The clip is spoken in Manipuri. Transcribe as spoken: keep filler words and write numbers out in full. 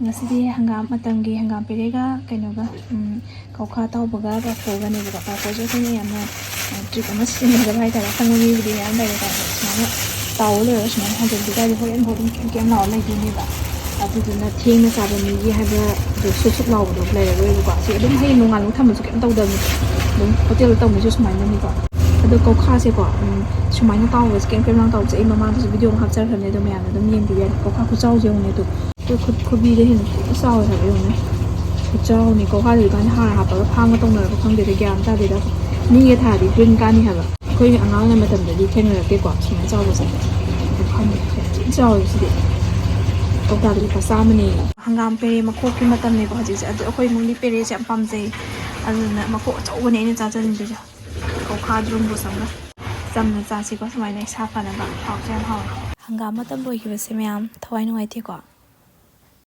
ꯉꯁꯤꯗꯤ ꯍꯪꯒꯥꯝ ꯃꯇꯝꯒꯤ ꯍꯪꯒꯥꯝ ꯄꯦꯔꯦꯒ ꯀꯩꯅꯣꯒ, ꯎꯝ, ꯀꯧꯈꯥ ꯑꯇꯥꯎꯕꯒ ꯄꯥꯐꯣꯔꯒꯅꯦꯕꯀꯣ꯫ ꯄꯥꯐꯣꯔꯁꯦ ꯑꯩꯈꯣꯏꯅ ꯌꯥꯝꯅ, ꯑ, ꯇ꯭ꯔꯤꯛ ꯑꯃ ꯁꯤꯖꯤꯟꯅꯖꯕ ꯍꯥꯏꯇꯥꯔꯦ꯫ ꯑꯈꯪꯕ ꯃꯤꯕꯨꯗꯤ ꯃꯌꯥꯝ ꯂꯩꯔꯦꯀꯣ꯫ ꯑꯗꯣ ꯁꯨꯃꯥꯏꯅ ꯇꯥꯎꯕ ꯂꯣꯏꯔꯒ ꯁꯨꯃꯥꯏꯅ ꯍꯥꯡꯖꯤꯟꯕꯤ ꯇꯥꯔꯗꯤ ꯍꯣꯔꯦꯟ ꯐꯥꯎ ꯑꯗꯨꯝ ꯀꯦꯝ ꯀꯦꯝ ꯂꯥꯎꯔ ꯂꯩꯗꯣꯏꯅꯦꯕ꯫ ꯑꯗꯨꯗꯨꯅ ꯊꯦꯡꯅ ꯆꯥꯕ ꯃꯤꯒꯤ ꯍꯥꯏꯕ ꯑꯗꯨ ꯁꯨꯛ ꯁꯨꯛ ꯂꯥꯎꯕꯗꯣ ꯂꯩꯔꯔꯣꯏꯕꯀꯣ꯫ ꯁꯤ ꯑꯗꯨꯝ ꯍꯌꯦꯡ ꯅꯣꯡꯉꯥꯟꯕ ꯊꯝꯃꯁꯨ ꯀꯩꯝ ꯇꯧꯗꯕꯅꯤ꯫ ꯑꯗꯨꯝ ꯍꯣꯇꯦꯜꯗ ꯇꯧꯅꯩꯁꯨ ꯁꯨꯃꯥꯏꯅꯅꯤꯀꯣ꯫ ꯑꯗꯣ ꯀꯧꯈꯥꯁꯦꯀꯣ, ꯎꯝ, ꯁꯨꯃꯥꯏꯅ ꯇꯥꯎꯕꯁꯦ ꯀꯦꯝ ꯀꯦꯝ ꯂꯥꯎ ꯇꯥꯎꯕꯁꯦ ꯑꯩ ꯃꯃꯥꯡꯗꯁꯨ ꯚꯤꯗꯤꯑꯣ ꯑꯃ ꯍꯥꯞꯆꯔꯛꯈ꯭ꯔꯕꯅꯦ꯫ ꯑꯗꯣ ꯃꯌꯥꯝꯅ ꯑꯗꯨꯝ ꯌꯦꯡꯕꯤꯕ ꯌꯥꯅꯤ꯫ ꯀꯧꯈꯥ ꯈꯨꯆꯥꯎꯁꯦ ꯌꯦꯡꯉꯨꯅꯦ꯫ ꯑꯗꯨ ꯑꯩꯈꯣꯏ ꯈꯨꯠ ꯈꯨꯕꯤꯗ ꯍꯦꯟꯅ ꯊꯤꯅ ꯆꯥꯎꯋꯦ ꯍꯥꯏꯕ ꯌꯦꯡꯉꯨꯅꯦ꯫ ꯈꯨꯆꯥꯎꯅꯤ꯫ ꯀꯧꯈꯥꯁꯦ ꯍꯧꯖꯤꯛꯀꯥꯟꯗꯤ ꯍꯥꯔ ꯍꯥꯞꯄꯒ ꯐꯥꯝꯒ ꯇꯧꯅꯔꯕ ꯈꯪꯗꯦꯗ, ꯒ꯭ꯌꯥꯟ ꯇꯥꯗꯦꯗ꯫ ꯃꯤꯒ ꯊꯥꯔꯗꯤ ꯒ꯭ꯔꯤꯟ ꯀꯥꯅꯤ ꯍꯥꯏꯕ꯫ ꯑꯩꯈꯣꯏ ꯑꯉꯥꯡ ꯑꯣꯏꯔꯤꯉꯩ ꯃꯇꯝꯗꯗꯤ ꯊꯦꯡꯅꯔꯛꯇꯦꯀꯣ ꯁꯨꯃꯥꯏꯅ ꯆꯥꯎꯕꯁꯦ꯫ ꯑꯗꯨ ꯈꯪꯗꯦ, ꯌꯥꯝ ꯊꯤꯅ ꯆꯥꯎꯋꯦ ꯁꯤꯗꯤ꯫ ꯀꯧꯇꯥꯗ ꯂꯨꯄꯥ ꯆꯥꯝꯃꯅꯦ꯫ ꯍꯪꯒꯥꯝ ꯄꯦꯔꯦ ꯃꯈꯣꯛꯀꯤ ꯃꯇꯝꯅꯤꯀꯣ ꯍꯧꯖꯤꯛꯁꯦ꯫ ꯑꯗꯨ ꯑꯩꯈꯣꯏ ꯏꯃꯨꯡꯗꯤ ꯄꯦꯔꯦꯁꯦ ꯌꯥꯝ ꯄꯥꯝꯖꯩ꯫ ꯑꯗꯨꯅ ꯃꯈꯣꯛ ꯑꯆꯧꯕꯅꯦ ꯑꯩꯅ ꯆꯥꯖꯅꯤꯡꯗꯣꯏꯁꯦ꯫ ꯀꯧꯈꯥ ꯗ꯭ꯔꯨꯝꯕꯨꯁ ꯑꯃꯒ꯫ ꯆꯝꯅ ꯆꯥꯁꯤꯀꯣ ꯁꯨꯃꯥꯏꯅ ꯏꯁꯥ ꯐꯅꯕ꯫ ꯍꯥꯎꯁꯨ ꯌꯥꯝ ꯍꯥꯎꯋꯦ꯫ ꯍꯪꯒꯥꯝ ꯃꯇꯝ ꯂꯣꯏꯈꯤꯕꯁꯦ ꯃꯌꯥꯝ ꯊꯋꯥꯏ ꯅꯨꯡꯉꯥꯏꯇꯦꯀꯣ꯫